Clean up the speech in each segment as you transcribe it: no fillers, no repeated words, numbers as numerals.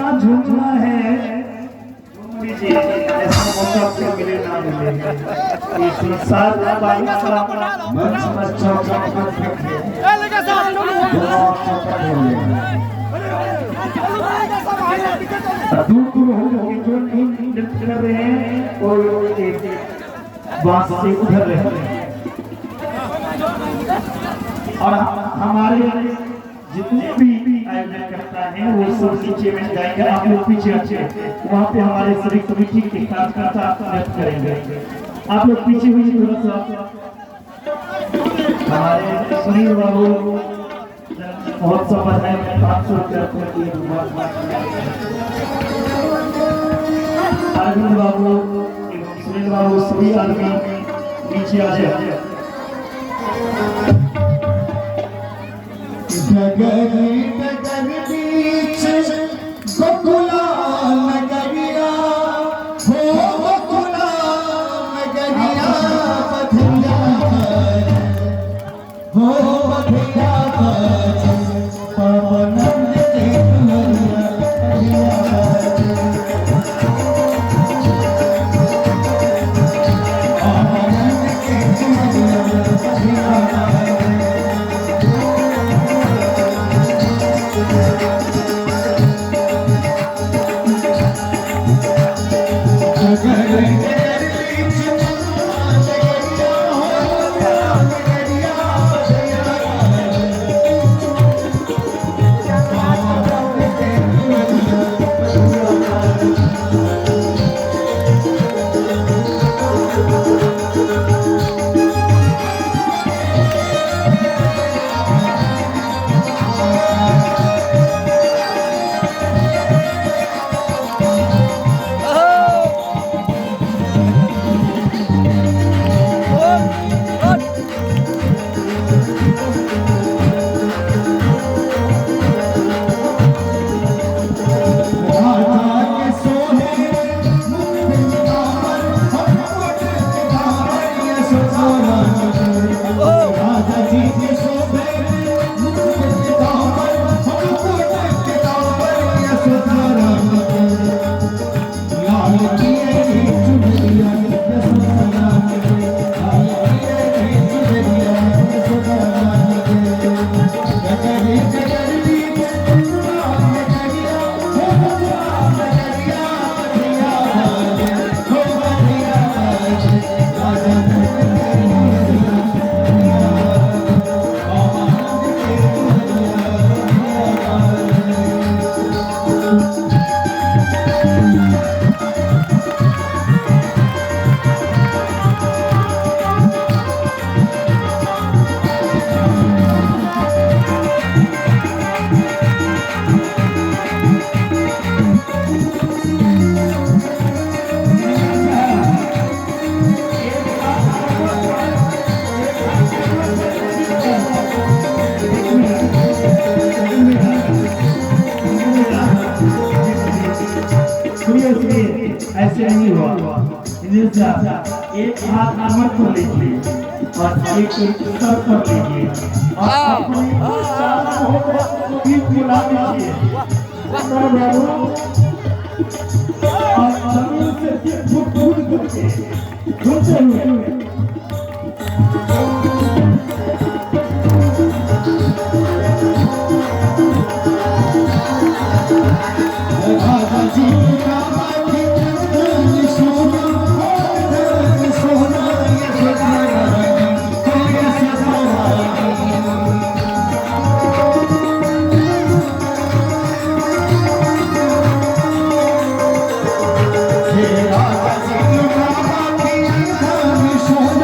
जितना झूमना है झूम लीजिए, ऐसा मौका फिर मिले ना मिले। ये संसार का मंच पर चौका मत फेंकिए, दोनों आप चौका हो दूर दूर हो के जो नहीं नृत्य कर रहे हैं और एक बांस से उधर रहे हैं। और हमारे जितने भी आयोजन करता है वो सब नीचे में जाएंगे, आप लोग पीछे अच्छे वहाँ पे हमारे सभी कमेटी के कार्यकर्ता नृत्य करेंगे। आप लोग पीछे हुई थोड़ा सा। हमारे सुनील बाबू महोत्सव बधाई में 500 रुपया दिए। अरविंद बाबू एवं सुनील बाबू सभी आदमी नीचे आ जाए। डगर डगर बीच बकुला नगरिया, हो बकुला नगरिया बधिया, हो बधिया पवनंद के दुआरिया बधिया। पवनंद के दुआरिया बधिया। सुनिए सुनिए, ऐसे नहीं हुआ। एक हाथ कमर पर लीजिए और एक सर पर लीजिए और अपने चारों भी फुला दीजिए और जमीन से फुट फुट करके घूमते हुए। सोना।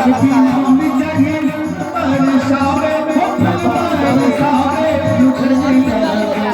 बरफी नाम चढ़ी बरसावे, बरसावे लुटने लागे।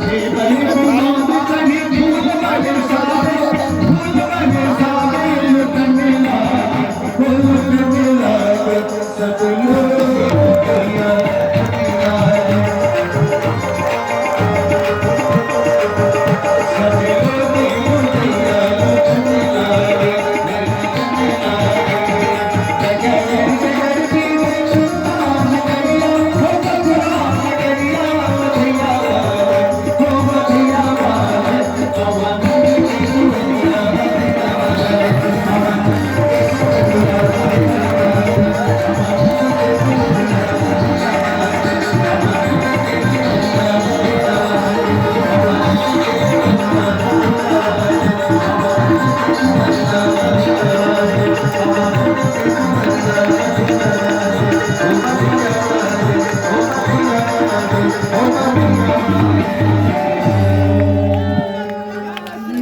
हे बरफी नाम चढ़ी फूल बरसावे, फूल बरसावे लुटने लागे, लुटने लागे सब लोग दुनिया। सब लोग दुनिया लुटने लागे, लुटने लागे।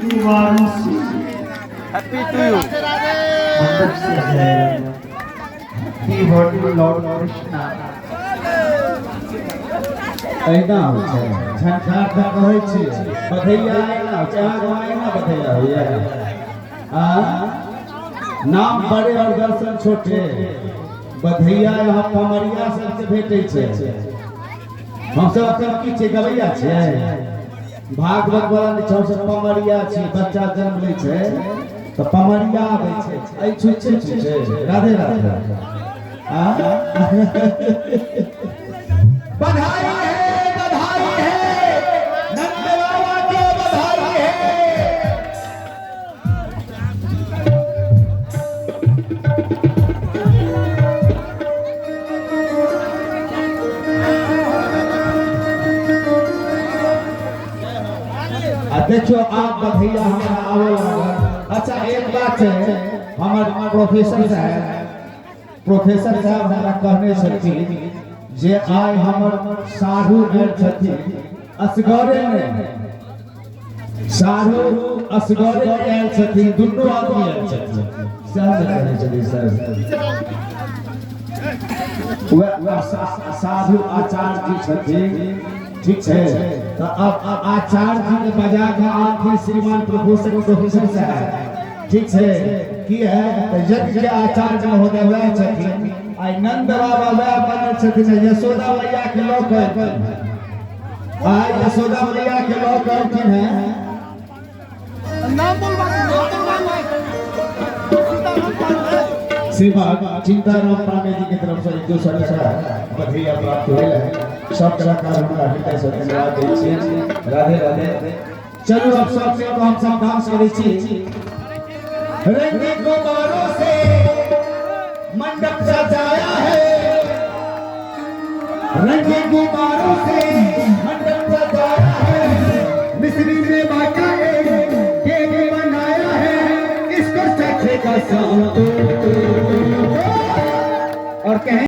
दीवारों से हैप्पी टू you. मंडप सजाया। Happy Lord Krishna. एहिना होइ छै, झंझार तऽ कहै छी बधैया एहिना होइ छै। अहाँ गाँव एहिना बधैया होइए? आ नाम बड़े और दर्शन छोटे। बधैया यहाँ पमरिया सबके भेटै छै। हमसब एखन की छियै? गवैया छियै, भागवत वाला नहि छै। हमसब पमरिया छियै। बच्चा जन्म लै छै तऽ पमरिया आबै छै। एहि छुच्छे छुच्छे राधे राधे। आ बधाई है, बधाई है, नंद बाबा के बधाई है। आ देखियो आप बधैया हमरा आवे लागल। अच्छा एक बात छै, हमर प्रोफेसर साहब हमरा कहने छथिन जे आइ हमर साढ़ू आयल छथिन, असगरे नहि, साढ़ू असगरे आयल छथिन, दुनू आदमी आयल छथिन। सएह ने कहने छथिन सर? वएह साधु आचार्य जी छथिन। ठीक छै, तऽ अब आचार्य जी के बजा के आनथिन श्रीमान प्रोफेसर साहब। ठीक छै, की है तऽ यज्ञ के आचार्य महोदय वएह छथिन। आइ नंद बाबा वएह बनल छथिन यशोदा मैया के लऽ कऽ। आइ यशोदा मैया के लऽ कऽ एलखिन हैं। श्रीमान चिंताराम पांडे जी के तरफ से 200 बधैया प्राप्त होल है। सब कलाकार हुनका हृदय से धन्यवाद दै छियनि। राधे राधे। चलू अब सब के हम सब डांस करै छी। रंग गुब्बारों से मंडप सजाया है, रंग गुब्बारों से मंडप सजाया है, मिश्री में बाटा केक बनाया है, इसको चखेगा सब और कहें।